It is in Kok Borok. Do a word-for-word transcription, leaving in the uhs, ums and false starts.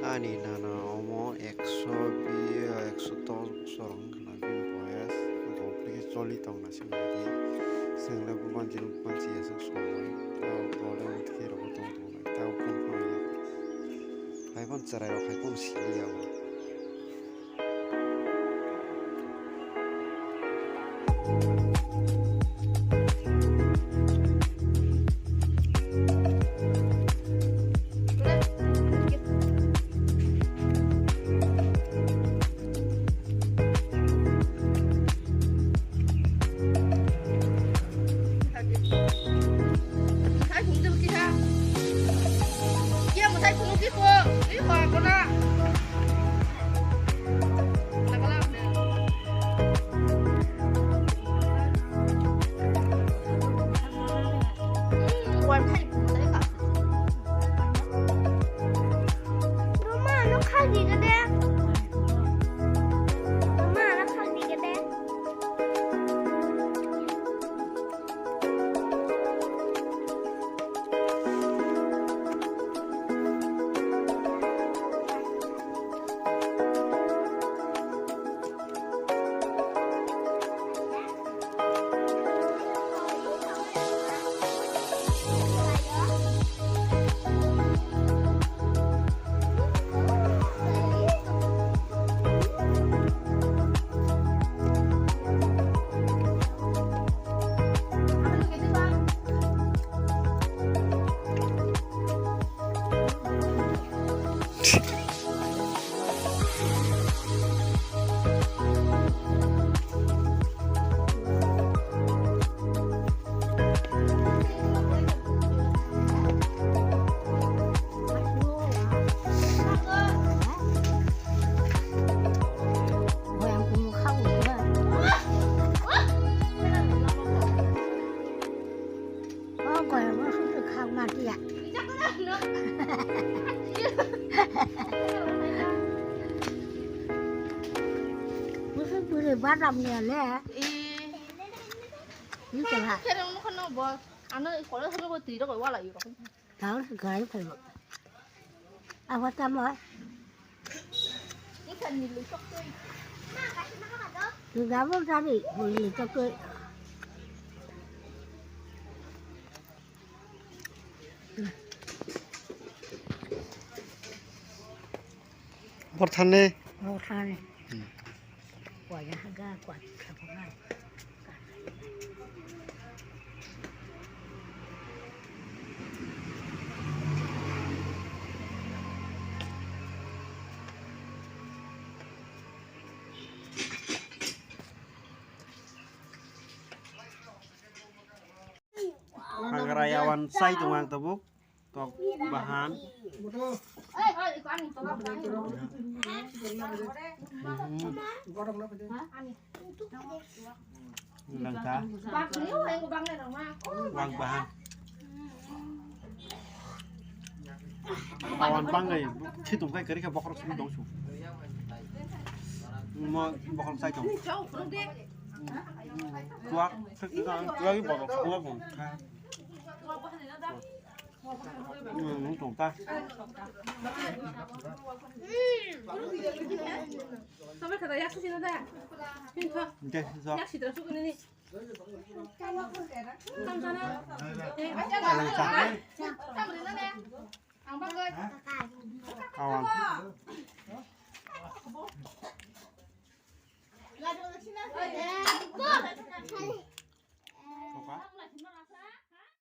Ani nana omo ekso bi, ekso dos bosor wngkha na bini boyes. Bo bini choli tongna se nai di. Chwng le bubanjino bubanchi ya se songwi. Tao bo le utkhe rogo tong tong nai. Tao phone phone ya. Hai phone chwrai rok hai phone sili ya bo. Musu bwrwi badam ni le. Ni kela. Kere mo khano bo. Ano kole khano bo twi rok wala yu rok. Tao se gai phai bo. Awa tamo. Ni khan ni lu sok twi. Ni gabo gari boli sok twi. Borthane. Borthane. Hmm. Kwa ya ga kwa ka kwa. Hagra yawan sai tong ang tabuk. Tok bahan. Mhm. Langka. Wang bahan. Awan banggai khitung kai kari khe bokhorok simi dong su. Mo bokhorok sai tong. Tuak, tuak bokhorok tuak bong. Hmm, nung tong ta. Sampai kata yak sih nada. Pintu. Oke, so. Yak sih terus ini. Tam sana. Eh, aja lah. Tam sana. Ang bagay. Awan.